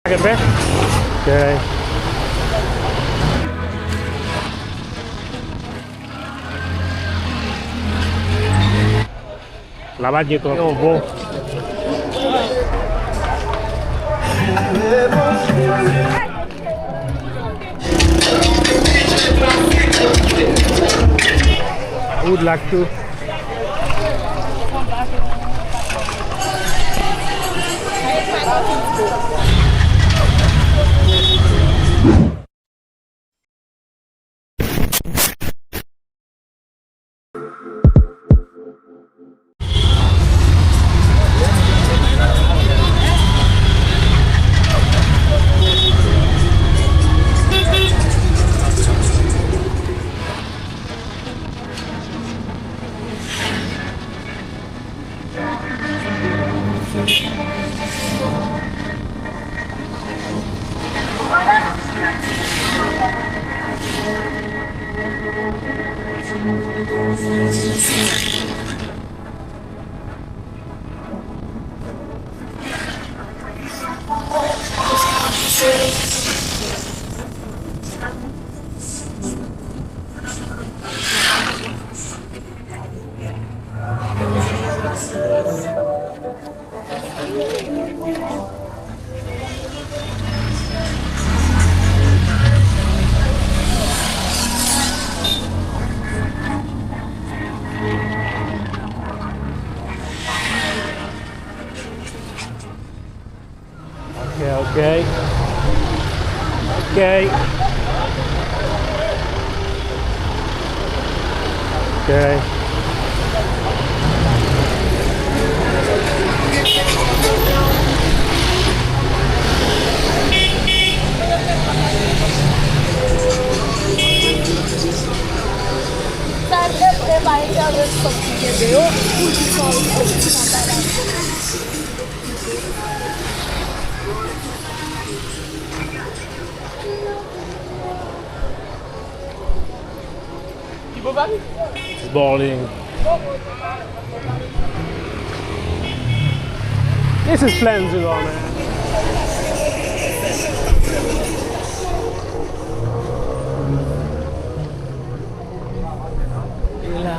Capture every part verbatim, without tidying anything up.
Kenbe. Ok. La pa gen twòp. Yo, bon. Wood lak tou. Ok, ok. Ok. Ok. Sa e prepare kè resòt ki gen deyò pou li fè yon sòs. It's boiling. This is plain, you know, man. E la.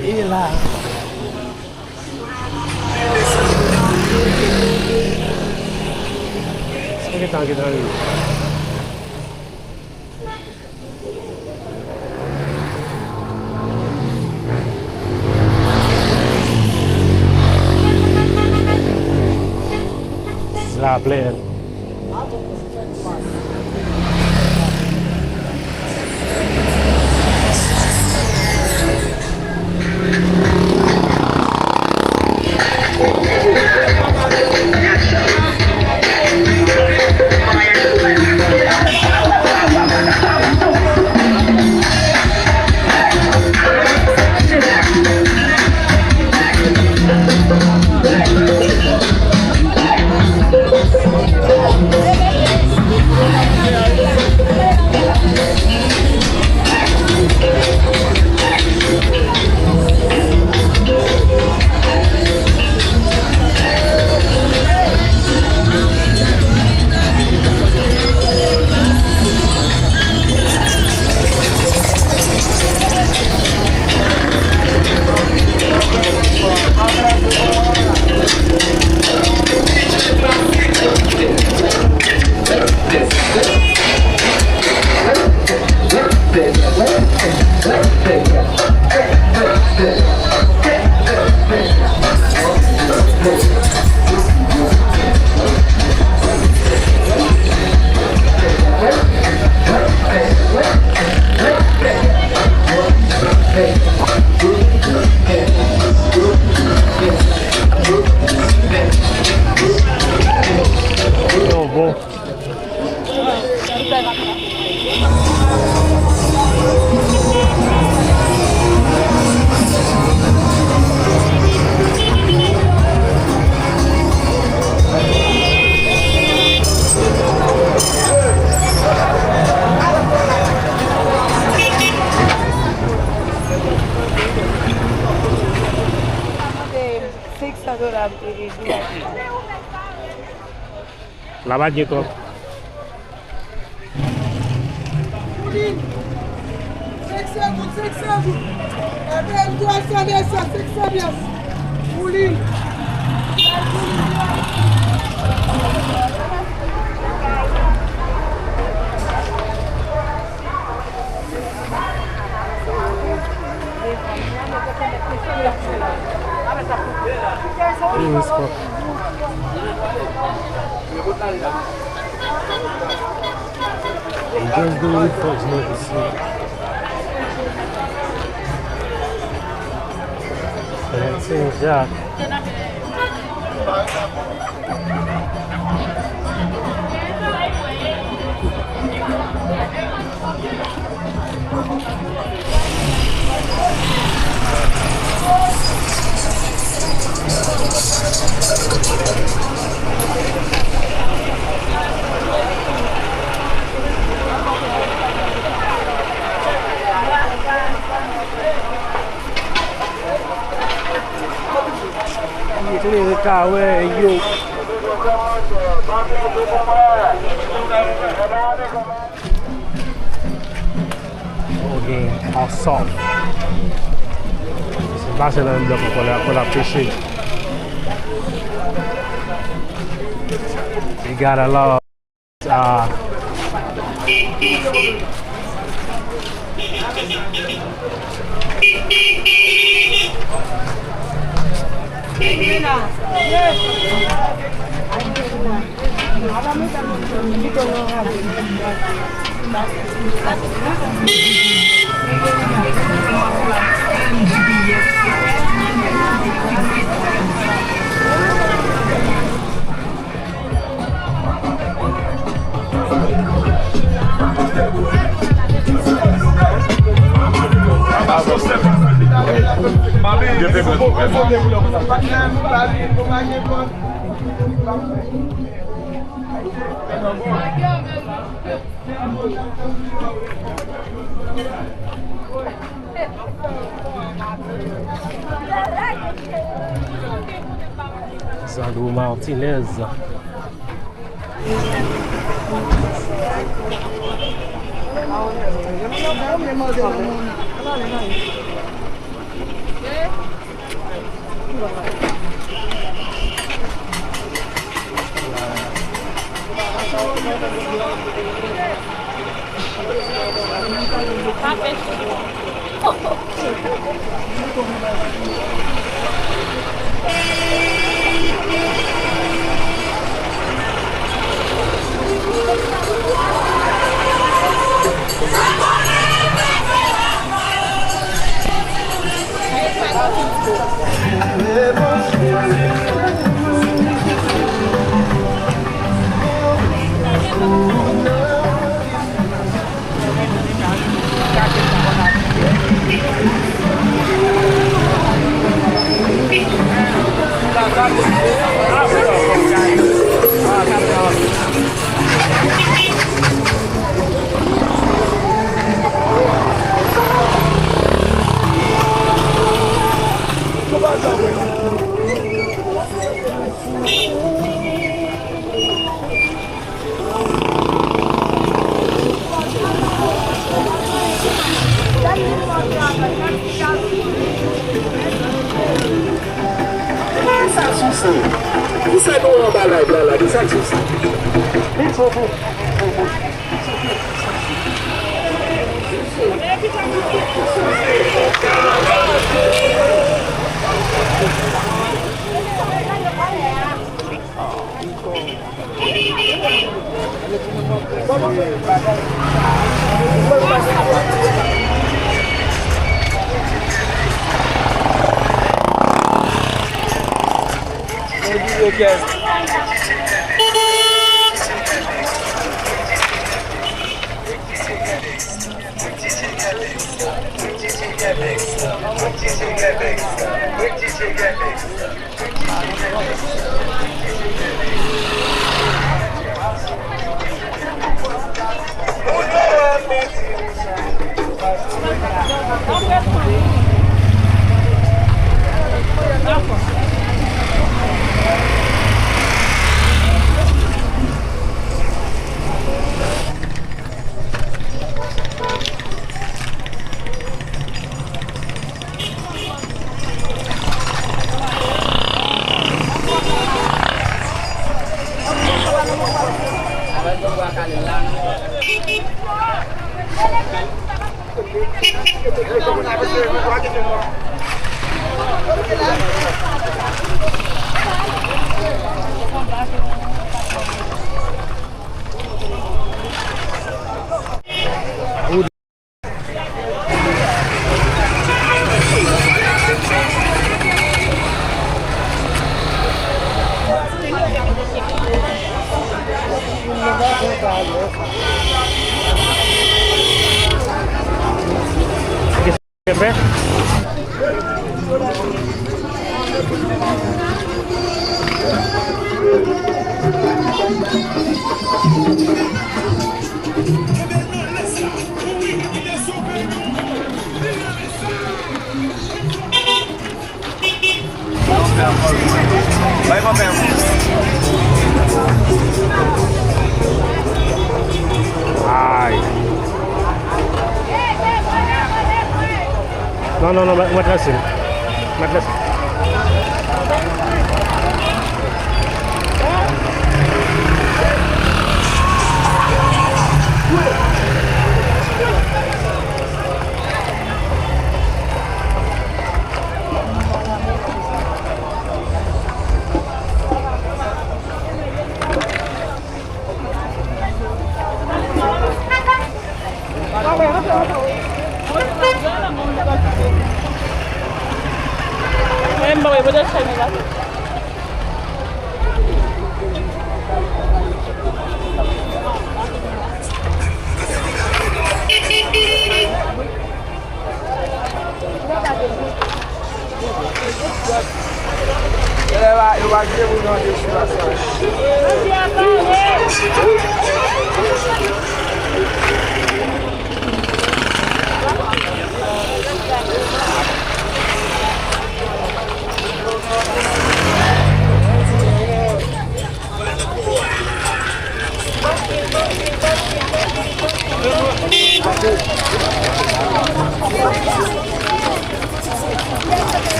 E la. Sa gentan, gentan rive. La plèn. Dola, e, e, dola. La pa gen kòb. Poulin, senk san goud, senk san goud. E P M twa san, de san, senk san pyès. Poulin. Just do it for Jacques. Sen Jak. Klere ka wè yo. Ou gen yon sòf. Se pase nan yon blòk ankò la, ankò la peche. We got a lot. Ah. Sandro Martinez. Kisa nou anba live la la? Kisa k sou sa? Ay. Non, non, non, mèt lese l. Mèt lese l.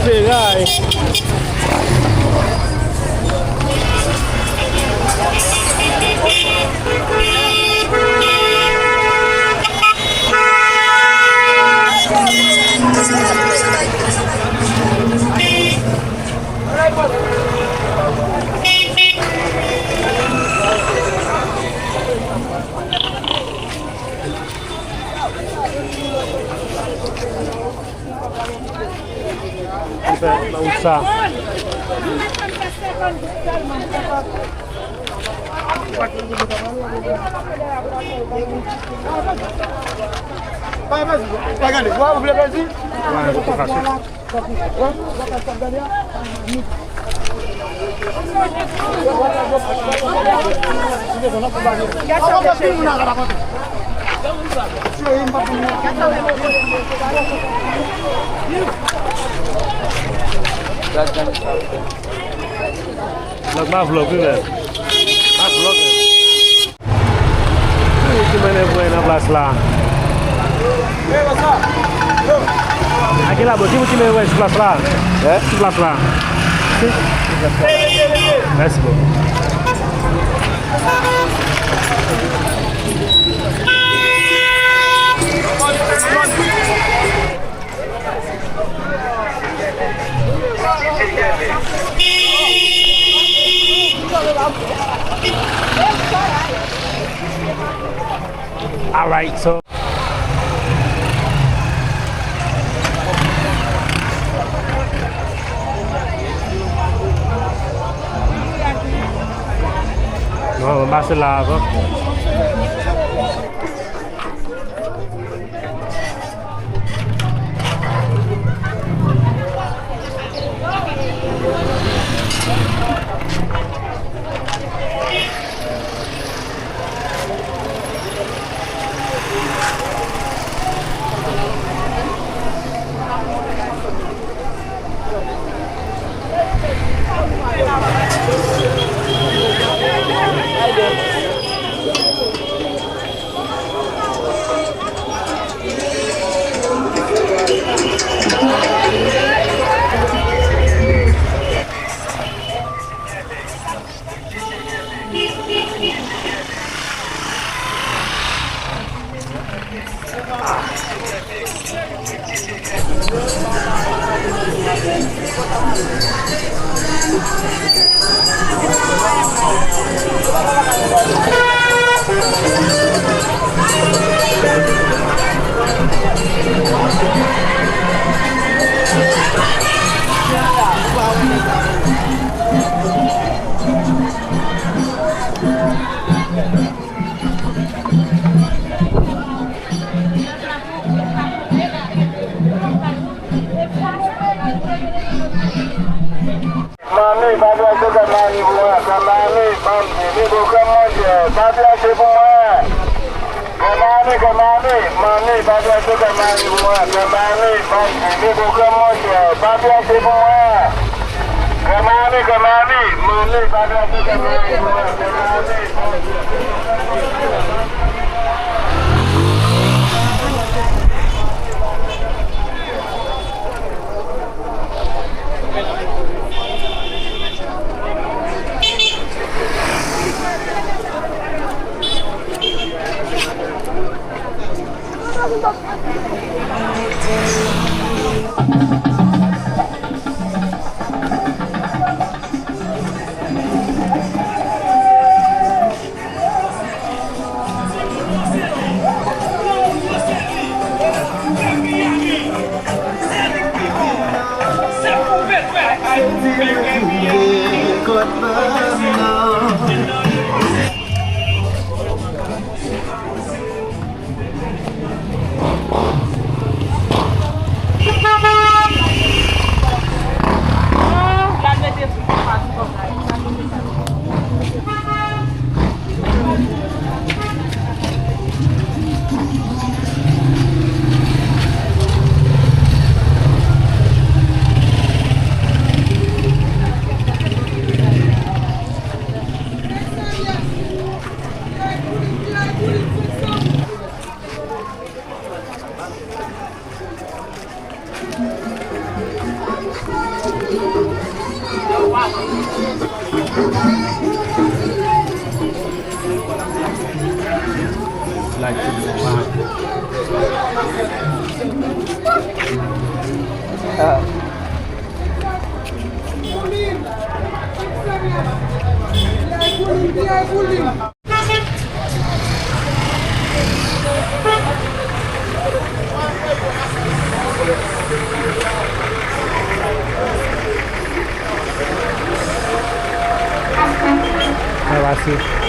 Feray. Fè wout sa. Pa gade, w ap vle pèdi? Wè, se fasil. Vlog, ma vlog, wi, men. Ma vlog, men. Ki manèv ou wè nan plas la? A ki la, bro? Ki, ki manèv ou wè sou plas la? Sou plas la. Mèsi bokou. Alright, so. Non, mwen pase la avan. Manmi, pa pyache kè manmi pou mwen. Kè manmi, manmi, mi bo kè monchè, pa pyache pou mwen. Kè manmi, kè manmi, manmi, pa pyache kè manmi pou mwen. Kè manmi, manmi, mi bo kè monchè, pa pyache pou mwen. Kè manmi, kè manmi, manmi, pa pyache kè manmi pou mwen. Kè manmi, manmi. Mèsi.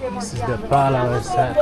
This is the parlor inside.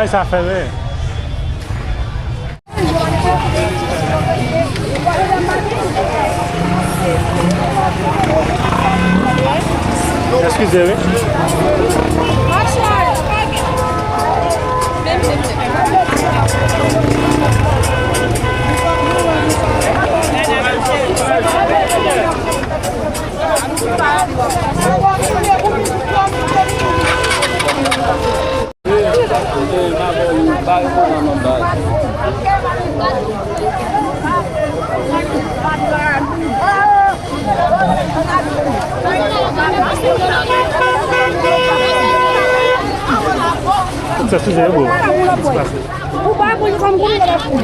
Sa fè rè. Eskize, wi. Sa size yo, bro. Ou pa pou li kòm koulè la pou.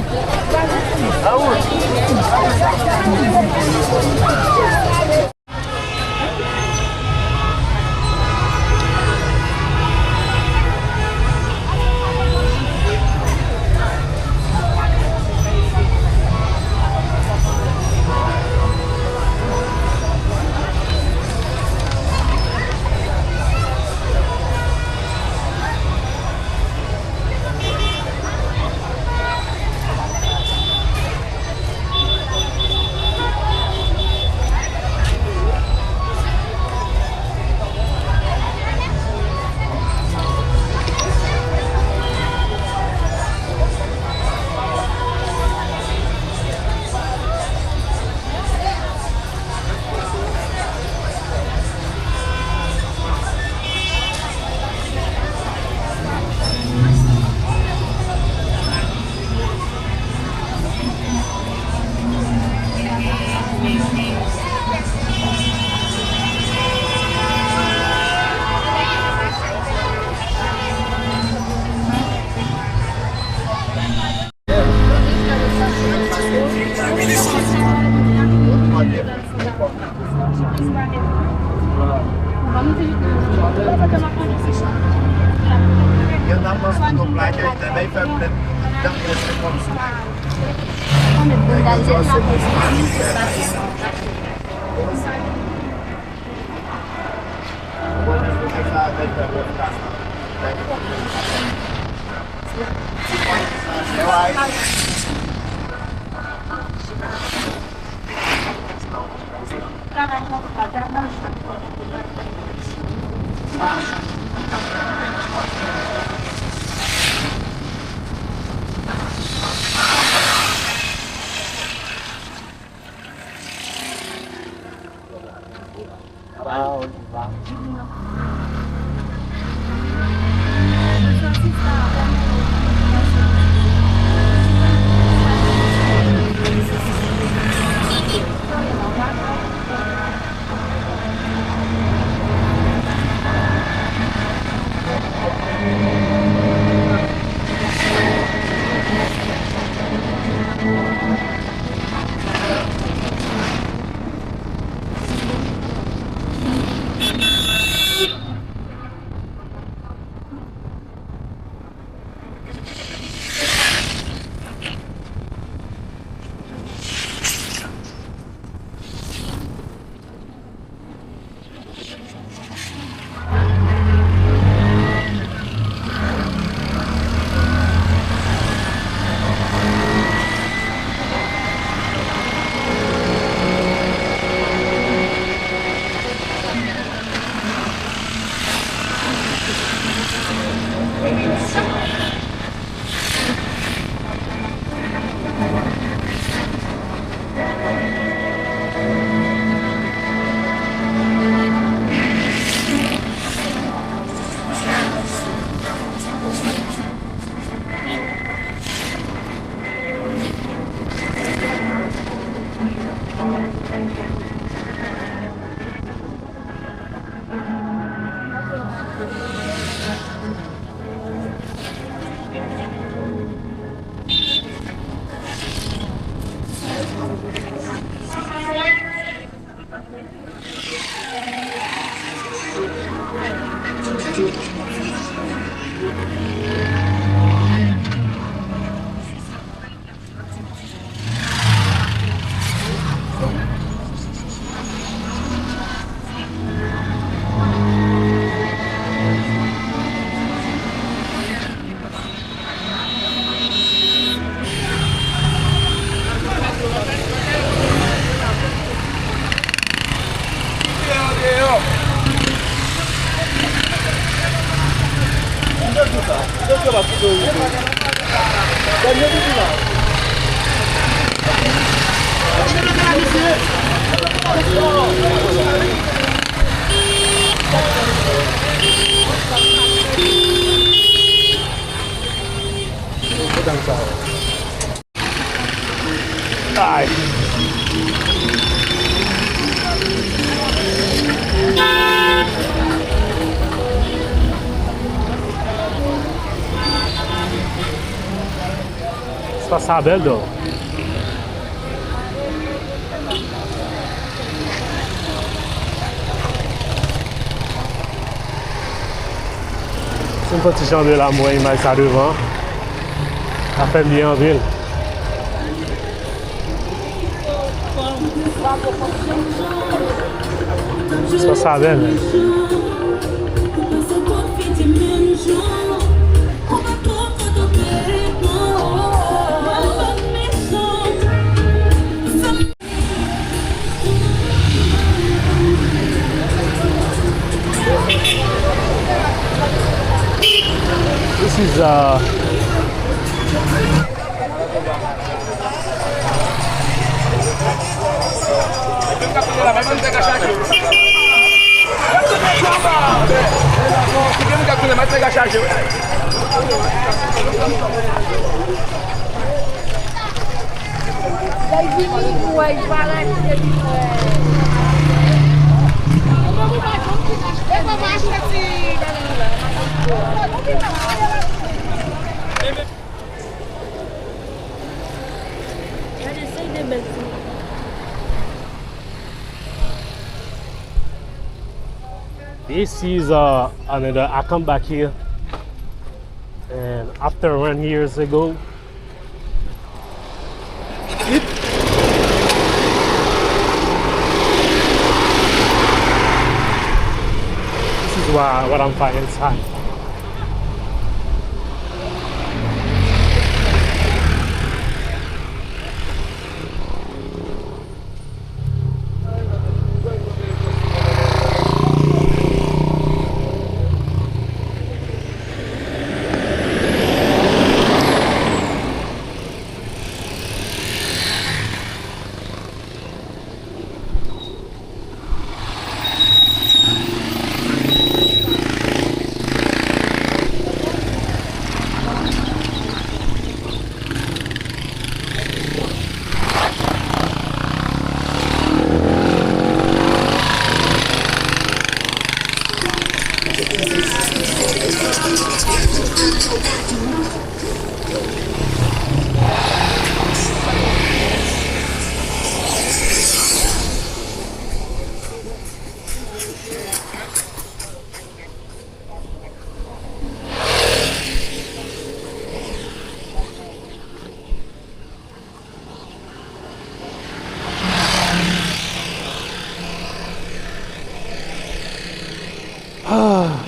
Ay. Espas sa bèl, though. Si m fè ti janbe la, m wè imaj sa devan. Sa fè m byen anpil. Espas sa bèl, men. This is, uh, This is, uh, another account back here. And after one years ago, it, this is what, what I'm finding inside. Ah.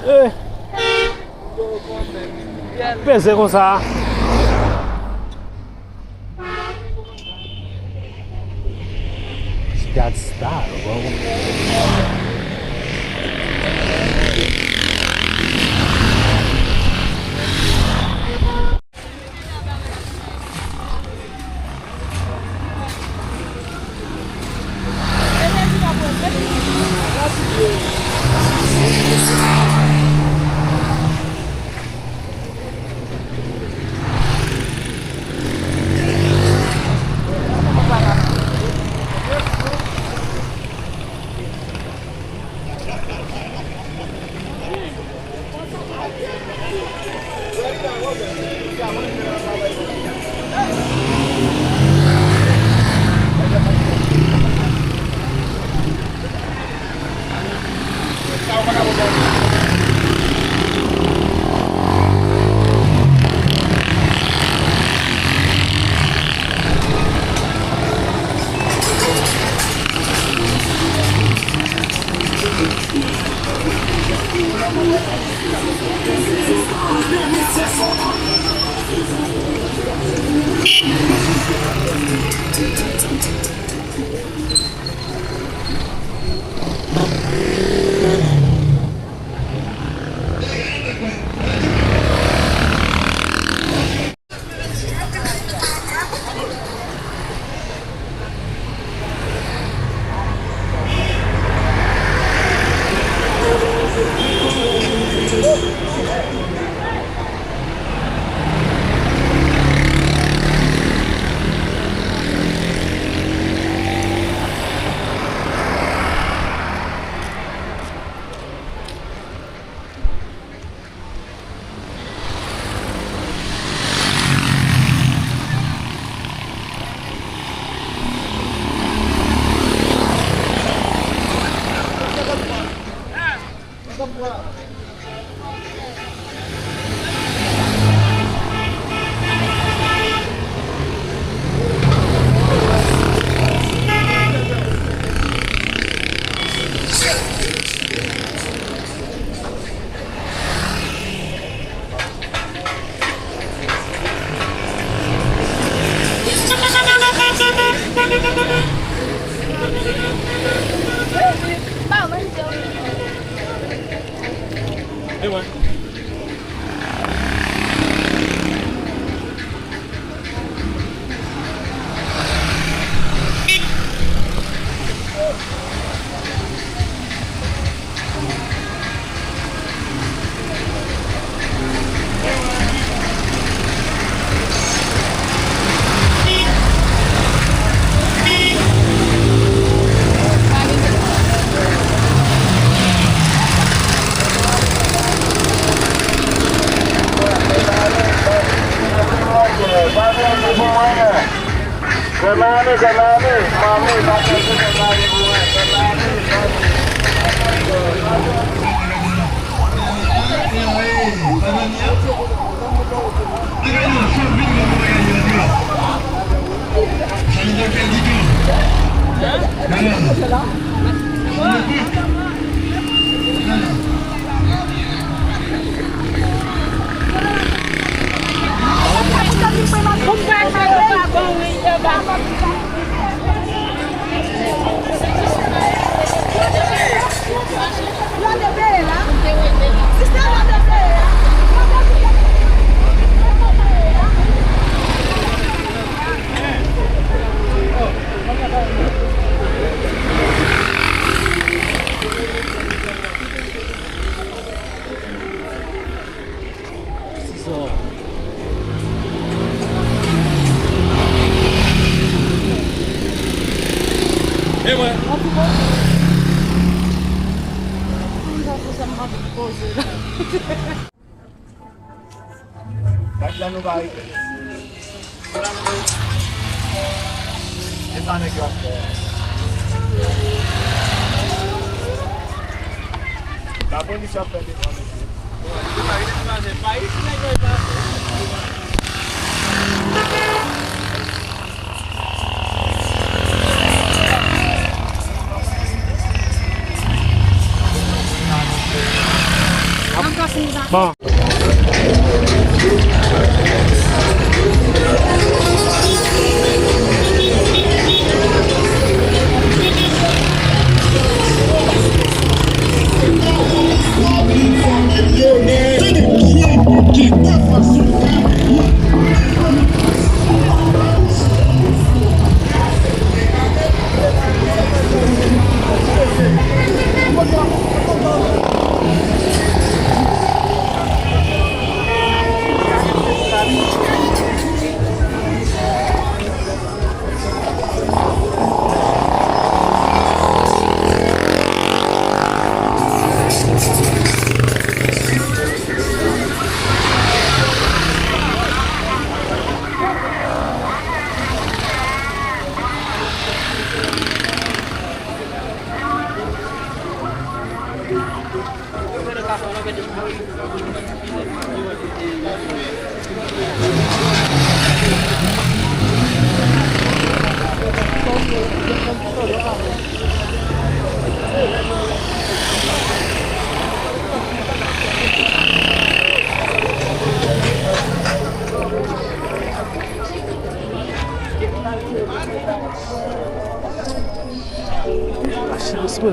Eh. Peze konsa. She got style, bro. E mwen. Bat la nou pa rete. Se sa nèg yo ap fè. Lapolis ap fè devan mesye. Bon.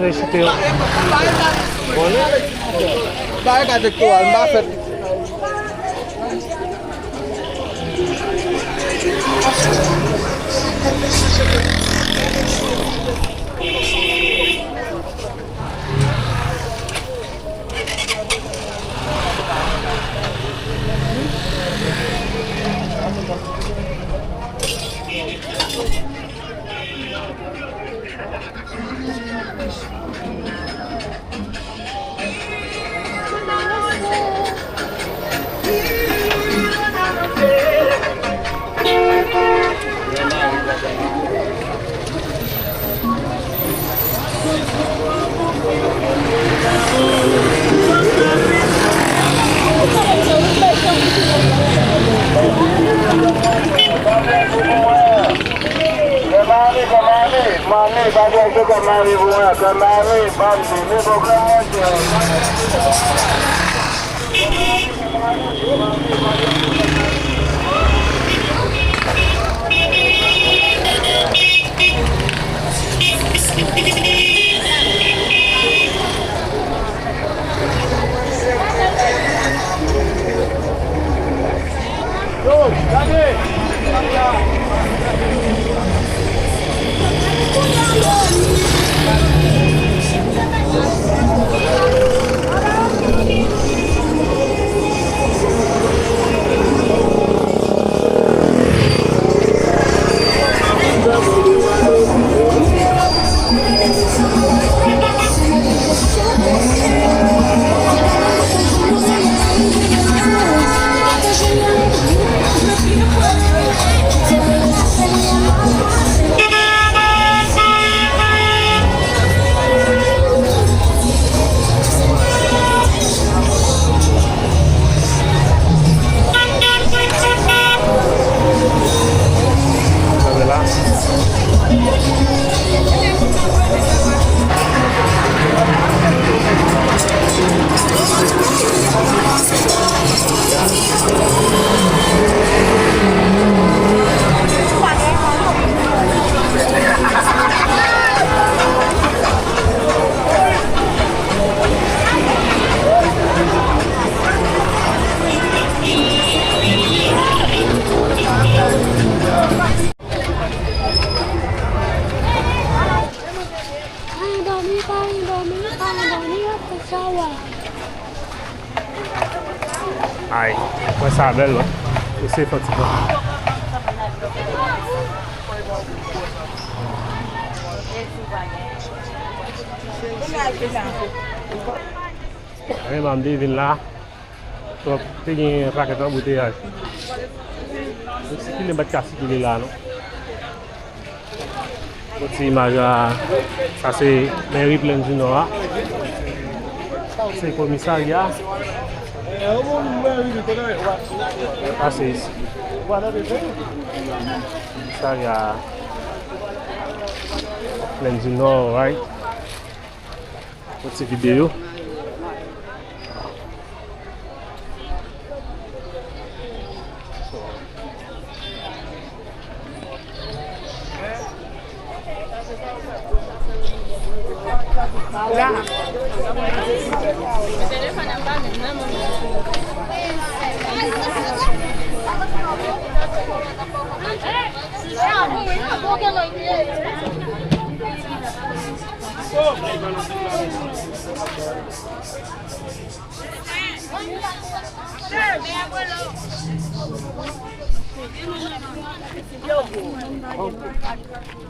Resite yo. Konnen? Bagay ka elektoral, m pa fèt. Fè mami, fè mami, mami, pa gen ki fè mami pou mwen, fè mami, ban m di, men bon, kòman se? Ay, mwen sa bèl, wi. Eseye fè ti pran. Ay, m ap vin la. Twòp, te gen pakèt anbouteyaj. Nou sikile, m pa t ka sikile la, non. Yon ti imaj la, sa se meri Plèn di Nò a. Se komisarya. Pase isi. Komisarya Plèn di Nò, right? Yon ti videyo.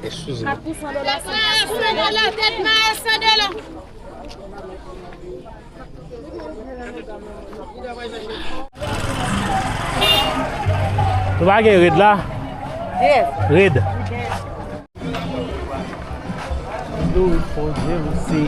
Eskize m. San dola, tèt mare san dola. Nou pa gen red la? Yes. Red. Louis Fondé, mesi.